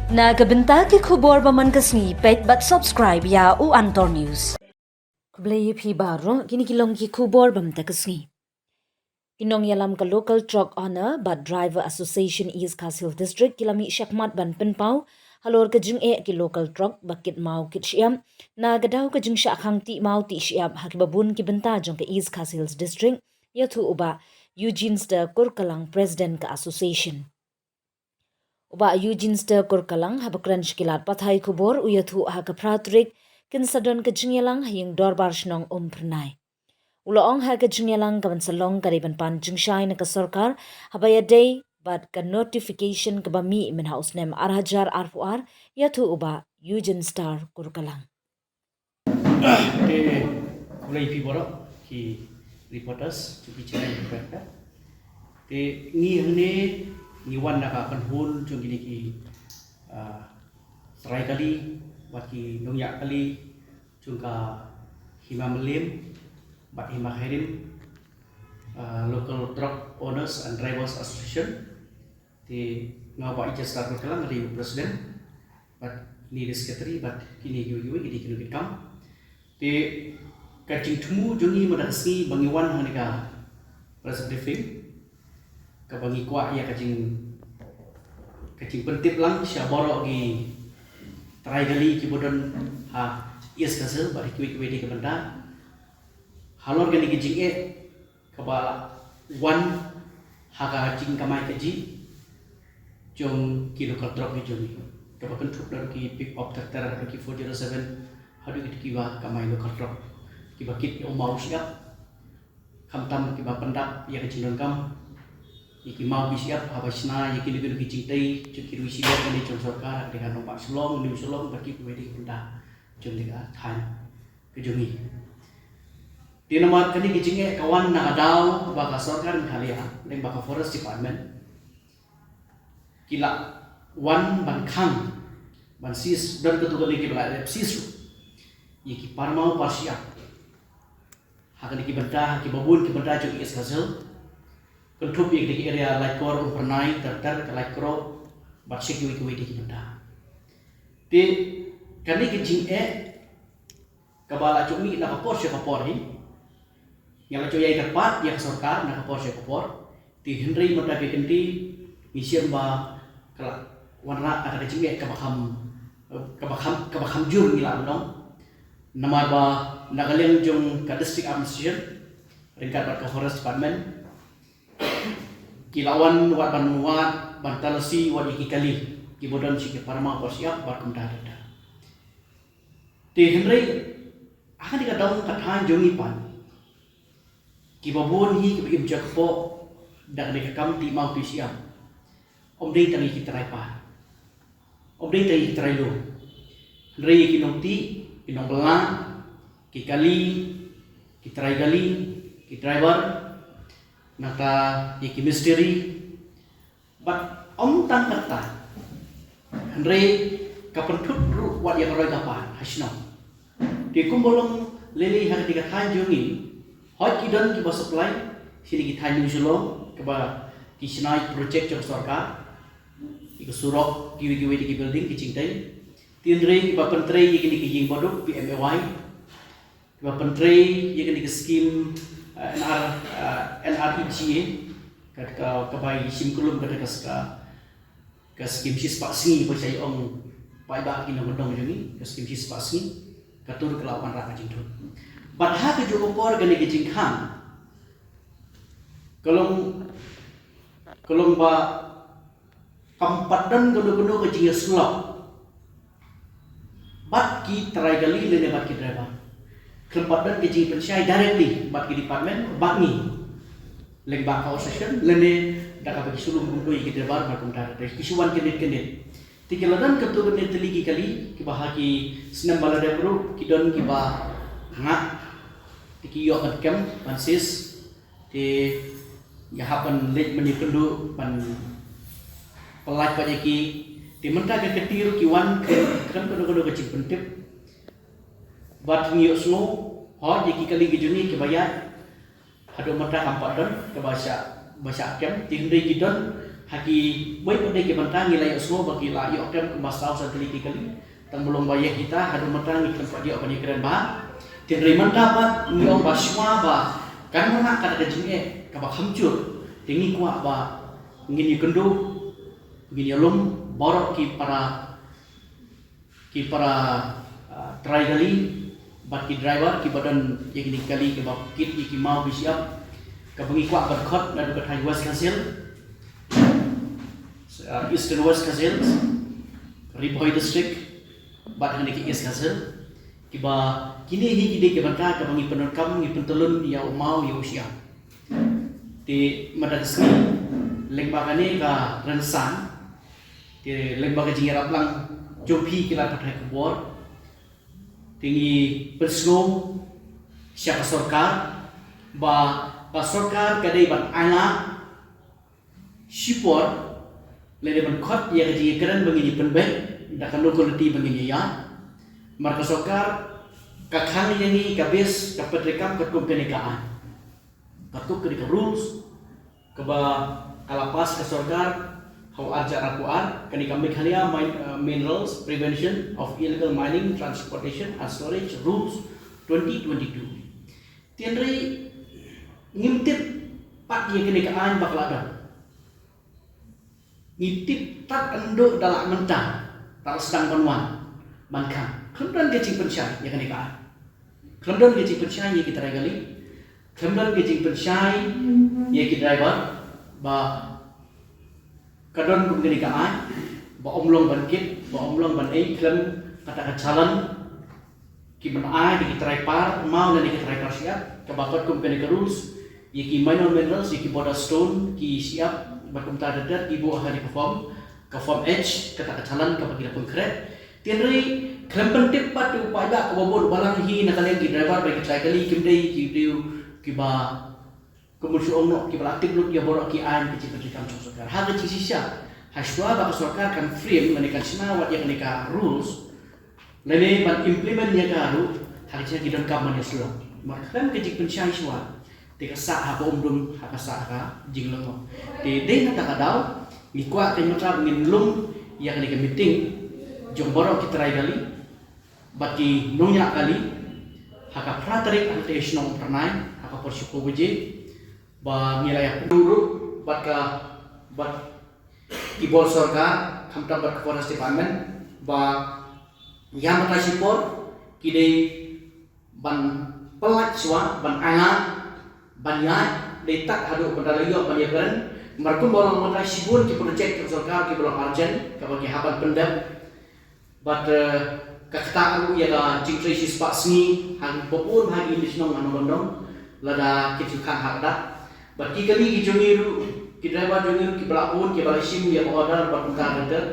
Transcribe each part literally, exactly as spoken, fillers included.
Na ka bynta ki khubor ba man ka sngi, peit bad subscribe ïa u Antor News. Khublei ïa phi baroh, kine ki long ki khubor ba mynta ka sngi. Ki nongïalam ka Local Truck Owner bad Driver Association East Khasi Hills District ki la mih shakhmat ban pynpaw halor ka jingeh ki local truck ba kit maw kit shyiap na ka daw ka jingshah khang tih maw tih shyiap ha kiba bun ki bynta jong ka East Khasi Hills District, ïathuh u Bah Eugene Stir Kurkalang, President ka Association. U Bah Eugene Stir Kurkalang, haba kren sha ki lad pathai khubor, u ïathuh ha ka phra tarik kin sa don ka jingïalang ha ïing dorbar shnong Umphyrnai. U la ong ha ka jingïalang kaban sa long ka dei ban pan jingshai na ka sorkar haba ïadei bad ka notification kaba mih mynha u snem ar hajar arphew ar, ïathuh u Bah Eugene Stir Kurkalang. Te khublei phi baroh ki reporters jong ki channel jong ka. Te ngi hangne ngi wan na ka kynhun jong kine ki, ah, trai kali bad ki nongñiah kali jong ka Hima Mylliem bad Hima Khyrim, ah, Local Truck Owners and Drivers Association. Te nga u Bah Eugene Stir Kurkalang nga dei u president, bad kine ki secretary, bad kine kiwei kiwei ki dei ki nongkitkam. Te ka jingthmu jong ngi mynta ka sngi ba ngi wan hangne ka press briefing, kaba ngi kwah ïa ka jing, ka jingpyntip lang sha baroh ki trai kali kiba don ha East Khasi Hills bad kiwei kiwei de ki bynta halor kane ka jingeh kaba wan ha ka jingkamai kajih jong ki local truck ki jong ngi, kaba kynthup da ki pick up tractor, da ki four zero seven, haduh ki, kiba kamai local truck, kiba kit ïa u maw u shyiap, khamtam kiba pyndap ïa ka jingdonkam ïa ki maw ki shyiap, haba shna ïa kino kino ki jingtei jong ki riew shiliang ne jong sorkar, ha ka nongbah Shillong, New Shillong bad kiwei de ki bynta jong ka thaiñ ka jong ngi. Te namar kane ka jingeh ka wan na ka daw ba ka sorkar Meghalaya lyngba ka Forest Department ki la wan ban khang, ban seize, don katto katne kiba la dep seize ruh ïa ki par maw par shyiap ha kine ki bynta, ha kiba bun ki bynta jong East Khasi Hills, kynthup ïa kine ki area Laitkor, Umphyrnai, Ter Ter, ka Laitkroh bad sha kiwei kiwei de ki bynta. Te kane ka jingeh kaba la ju mih na ka por sha ka por hi. Ngi la ju ïai kyrpad ïa ka sorkar na ka por sha ka por. Te hynrei mynta ka kynti ngi shem ba ka la wanrah kata ka jingeh kaba kham, kaba kham, kaba kham jur ngi la ban ong. Namar ba na ka liang jong ka District Administration ryngkat bad ka Forest Department ki la wan wat ban wad, ban talasi wat ïa ki kali kiba don sha ki par maw par shyiap bad kumta kumta. Te hynrei ha kane ka dong ka thaiñ jong ngi pat, kiba bun hi kiba im jakpoh da kane ka kam tih maw tih shyiap. Ym dei tang ïa ki trai par, ym dei tang ïa ki trai lum, hynrei ïa ki nongtih, ki nongbylla, ki kali, ki trai kali, ki driver, nangta ïa ki mistri, bad ym tang katta, hynrei ka pynthut ruh wat ïa ka roi ka par ha shnong. Te kumba long lei lei ha kane ka thaiñ jong ngi, hooid ki don kiba supply sha kine ki thaiñ New Shillong, kaba ki shna ïa ki project jong sorkar, ïa ka surok, kiwei kiwei de ki building, ki jingtei. Te hynrei kiba pyntrei ïa kine ki ïing baduk, P M A Y, kiba pyntrei ïa kane ka skim, eh, N R, eh, N R E G A, ka, ka, kaba i shim kyllum kata ka, ka, ka skim shispah sngi, ba shai ong paidbah ki nongkyndong jong ngi, ka skim shispah sngi, ka tur ka la wanrah ka jingthut. Bad ha kajuh ka por kane ka jingkhang ka long, ka long ba kam pat don kano kano ka jingïasyllok bad ki trai kali lane bad ki driver. Khlem pat don ka jingpynshai directly bad ki department bad ngi lyngba ka association lane da kaba ki shu lum kumto ïa ki driver bad kumta te ki shu wan kyndit kyndit. Te ki la don katto katne tylli ki kali kiba ha ki snem ba la dep ruh ki don kiba ngah, te ki ïoh ban kem ban seize. Te nga hap ban leit ban ïakynduh ban pyllait pat ïa ki. Te mynta ka kti ruh ki wan khlem kano kano ka jingpyntip. Bad ngi ïohsngew hooid ïa ki kali ki jong ngi kiba ïaid haduh mynta kam pat don kaba shah, ba shah kem. Te hynrei ki don Ha ki wei pat de ki bynta ngi la ïohsngew ba ki la ïoh kem kumba saw san tylli ki kali. Tang ba long ba ïa kita haduh mynta ngi khlem pat ïoh ban ïakren bha. Hynrei mynta pat ngi ong ba shuwa ba kan wanrah kata ka jingeh kaba kham jur, te ngi kwah ba ngin ïakynduh, ngin ïalum baroh ki para ki para, ah, trai kali bad ki driver kiba don ïa kine ki kali kiba kit ïa ki maw ki shyiap, kaba ngi kwah ban khot naduh ka thaiñ West Khasi Hills, ah, Eastern West Khasi Hills, Ri Bhoi District bad hangne ki East Khasi Hills, kiba kine hi ki dei ki bynta kaba ngi pyndonkam, ngi pyntylun ïa u maw ïa u shyiap. Te mynta ka sngi lyngba kane ka rynsan, te lyngba ka jingïarap lang jong phi ki lad pathai khubor, te ngi pynsngew sha ka sorkar ba ka sorkar ka dei ban ailad shipor lane ban khot ïa ka jingïakren ba ngin ïa pynbeit da kano ka lynti ba ngin ïa ïaid. Namar ka sorkar ka khang ïa ngi, ka base, ka pyntreikam katkum kane ka aiñ, katkum kane ka rules kaba ka la pass ka sorkar ha u ar hajar arphew ar, kane ka Meghalaya Min-, uh, Minerals Prevention of Illegal Mining, Transportation and Storage Rules twenty twenty-two. Hynrei ngim tip pat ïa kane ka aiñ ba ka la don. Ngi tip tad haduh da la mynta, da la sdang ban wan ban khang. Khlem don ka jingpynshai ïa kane ka aiñ. Khlem don ka jingpynshai ïa ki trai kali. Khlem don ka jingpynshai ïa ki driver ba ka don kum kane ka aiñ ba ym long ban kit, ba ym long ban ei khlem kata ka challan kiban ai da ki trai par maw lane ki trai par shyiap, kaba katkum kane ka rules ïa ki minor minerals, ïa ki border stone, ki shyiap bad kumta ter ter ki buh ha kane ka form, ka form H, kata ka challan kaba ki la pynkhreh. Hynrei khlem pyntip pat u paidbah kaba bun, ba lang hi na ka liang ki driver bad ki trai kali, kim dei ki briew kiba, kumba shu ong noh, kiba la tip lut ïa baroh ki aiñ ki jingpyntreikam jong sorkar. Ha ka jingshisha, ha shuwa ba ka sorkar kan frame lane kan shna wat ïa kane ka rules lane ban implement ïa ka ruh, ha ka jingdonkam ban ïa shu long. Namar khlem ka jingpynshai shuwa, te ka sah ha ka umdum, ha ka sah ha ka jinglyngngoh. Te dei na kata ka daw ngi kwah kane mynta ba ngin lum ïa kane ka meeting jong baroh ki trai kali bad ki nongñiah kali ha ka phra tarik hangtei shnong Umphyrnai ha ka por shiphew baje, ba ngi la ïa pynduh ruh bad ka, bad ki bor sorkar, khamtam bad ka Forest Department, ba ïa mynta shipor ki dei ban pyllait shuwa, ban ailad, ban ïaid, dei tad haduh ban da la ïoh ban ïakren. Namar kumba long mynta shibun ki project ka sorkar kiba long urgent, kaba ki hap ban pyndep. Bad, eh, ka ktah ruh ïa ka jingtrei shispah sngi ha ki ba bun ha ki shnong ha Nongkyndong lada ki shu khang ha ka dak. Bad ki kali ki jong ngi ruh, ki driver jong ngi ruh kiba la bun, kiba la shim ïa ka order bad kumta ter ter.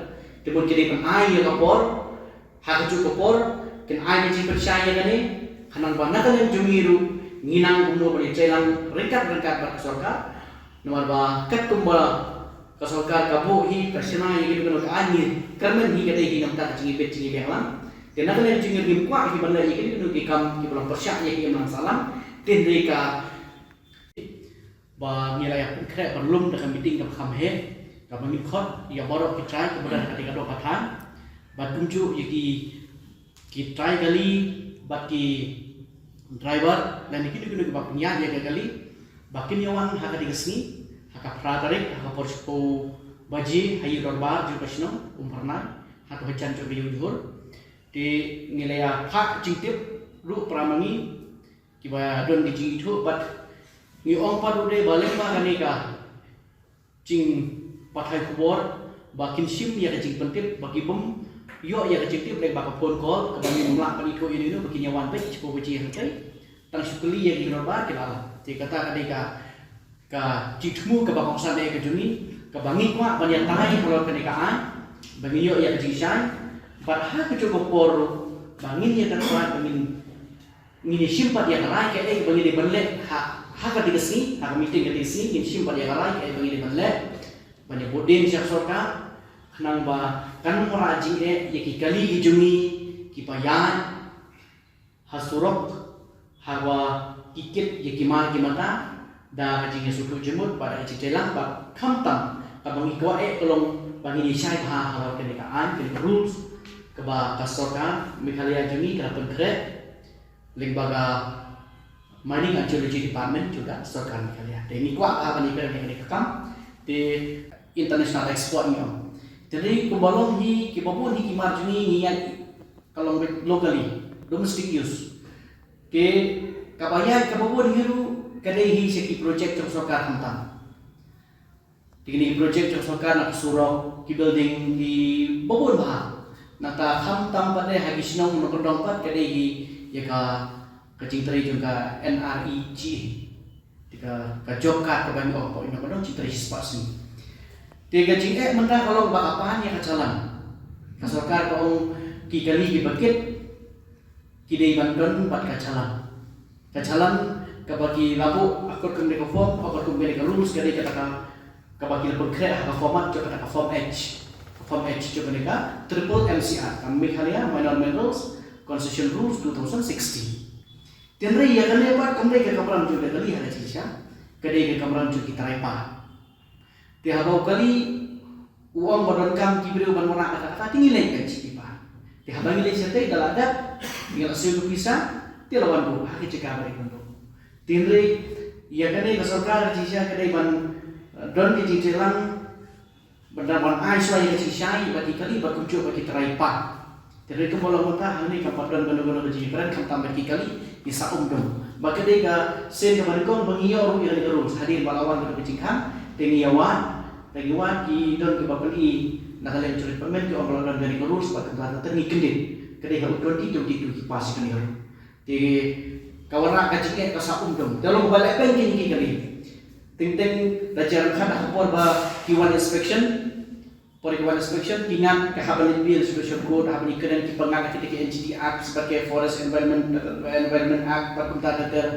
Te mut ki dei ban ai ïa ka por ha kajuh ka por, kin ai ka jingpynshai ïa kane, khnang ba na ka liang jong ngi ruh ngin nang kumno ban ïatrei lang ryngkat ryngkat bad ka sorkar. Namar ba katkum ba ka sorkar ka buh hi, ka shna ïa kino kino ka aiñ, ngi kyrmen hi, ka dei hi namar ka jingibit jingibeiñ lang. Te na ka liang jong ngi ngim kwah hi ban leh ïa kino kino ki kam kiba long pyrshah ïa ka imlang sahlang. Te hynrei ka ba ngi la ïa pynkhreh ban lum da ka meeting kaba kham heh, kaba ngin khot ïa baroh ki trai kiba don ha katei ka doh ka thaiñ, bad kumjuh ïa ki, ki trai kali bad ki driver lane kino kino kiba pynïaid ïa ka kali, ba kin ïa wan ha katei ka sngi, ha ka phra tarik, ha ka por shiphew baje ha ïew dorbar jong ka shnong Umphyrnai, ha ka hajan jong ka ïew Johor. Te ngi la ïa phah jingtip ruh para ma ngi kiba don ki jingithuh, bad ngi ong pat ruh de ba lyngba kane ka jingpathai khubor ba kin shim ïa ka jingpyntip, ba ki bym ïoh ïa ka jingtip lyngba ka phone call, kaba ngim lah ban ithuh ïa ino ino, ba kin ïa wan beit shiphew baje hangtei. Tang shu kylli ïa ki, ki dorbar ki la lah. Te kata ka dei ka, ka jingthmu kaba kongsan eh ka jong ngi, kaba ngi kwah ban ïatai halor kane ka aiñ, ba ngin ïoh ïa ka jingshai. Bad ha kajuh ka por ruh ba ngin ïa kynmaw ba ngin, ngin ïa shim pat ïa ka rai kaei ba ngin dei ban leh ha, ha katei ka sngi, ha ka meeting katei ka sngi, ngin shim pat ïa ka rai kaei ba ngin dei ban leh, ban ïa bud dien sha ka sorkar, khnang ba kan ym wanrah jingeh ïa ki kali ki jong ngi kiba ïaid ha surok, haba ki kit ïa ki mar ki mata da ka jingïasngewthuh jingmut bad da ka jingtrei lang, bad khamtam Kaba ngi kwah eh ka long ba ngin ïa shai bha halor kane ka aiñ, kane ka rules kaba ka sorkar Meghalaya jong ngi ka la pynkhreh lyngba ka Mining and Geology Department jong ka sorkar Meghalaya. Te ngi kwah bha ban ïa peit ïa kane ka kam, te international export ngi ong. Te dei kumba long hi, kiba bun hi ki mar jong ngi ngi ïaid ka long locally, domestic use. Te kaba ïaid kaba bun hi ruh ka dei hi sha ki project jong sorkar khamtam. Te kine ki project jong sorkar, na ka surok, ki building, kiba bun bha. Nangta khamtam pat de ha ki shnong nongkyndong pat ka dei hi ïa ka, ka jingtrei jong ka N R E G A. Te ka, ka job card kaba ngi ong, nongkyndong jingtrei shispah sngi. Te ka jingeh mynta ka long ba ka pan ïa ka challan. Ka sorkar ka ong ki kali kiba kit ki dei ban don bad ka challan. Ka challan kaba ki la buh ha ka kum kane ka form, ha ka kum kane ka rules, ka dei kata ka, kaba ki la pynkhreh ha ka format jong kata ka form H. Ka form H jong kane ka triple M C R, ka Meghalaya Minor Minerals Concession Rules two thousand sixteen. Te hynrei ïa kane pat kam dei ka kamram jong ka kali ha ka jingshisha, ka dei ka kamram jong ki trai paid. Te haba u kali u ong ba donkam ki briew ban wanrah kata kata, te ngi leit ban shu pynpaw. Te haba ngi leit shatei, da la dep, ngi la siew ka pisa, te la wan buh ha ka jaka ba dei ban buh. Te hynrei ïa kane ka sorkar ka jingshisha ka dei ban, eh, don ka jingtreilang, ban da ban ai shuwa ïa ka jingshai bad ki kali bad kumjuh bad ki trai paid. Te hynrei kumba long mynta hangne kam pat don kano kano ka jingkren, khamtam bad ki kali ngi sah um dum. Ba ka dei ka sien kaba nyngkong ba ngi ïoh ruh ïa kane ka rules, hadien ba la wan kano ka jingkhang, te ngi ïa wad, te ngi wad, ki don kiba pyni na ka liang jong ka department, ki ong ba la don kane ka rules, bad kumta te ngi kyndit. Ka dei ha u twenty twenty-two ki pass ïa kane ka rules. Te ka wanrah ka jingeh ka sah um dum. Te long ba lehbeiñ kine ki kali. Teng teng da jia ryngkat ha ka por ba ki wan inspection, por ki wan inspection, ki ngat ka hap ban leit appeal sha Court, hap ban ïakren, ki pyngngad ha kita ki N G T Act, bad ki Forest Environment, Environment Act, bad kumta ter ter.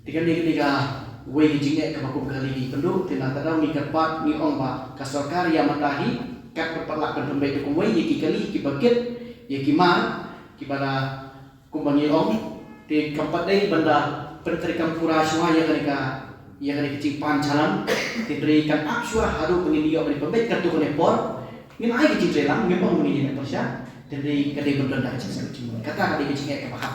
Te kane ka dei kawei ka jingeh kaba kum ka kali ka pynduh. Te nangta daw ngi kyrpad, ngi ong ba ka sorkar ïa mynta hi kat ba pat lah ban pynbeit da kumwei ïa ki kali kiba kit, ïa ki mar kiba la, kumba ngi ong, te kam pat dei ban da pyntreikam pura shuwa ïa kane ka, ïa kane ka jingpan challan. Te hynrei kan ap shuwa haduh ba ngin ïoh ban pynbeit katto katne por. Ngin ai ka jingtreilang, ngim ong ba ngin ïa pyrshah. Te hynrei ka dei ban don da ka jingsngew jingmut. Kata ka dei ka jingeh kaba ha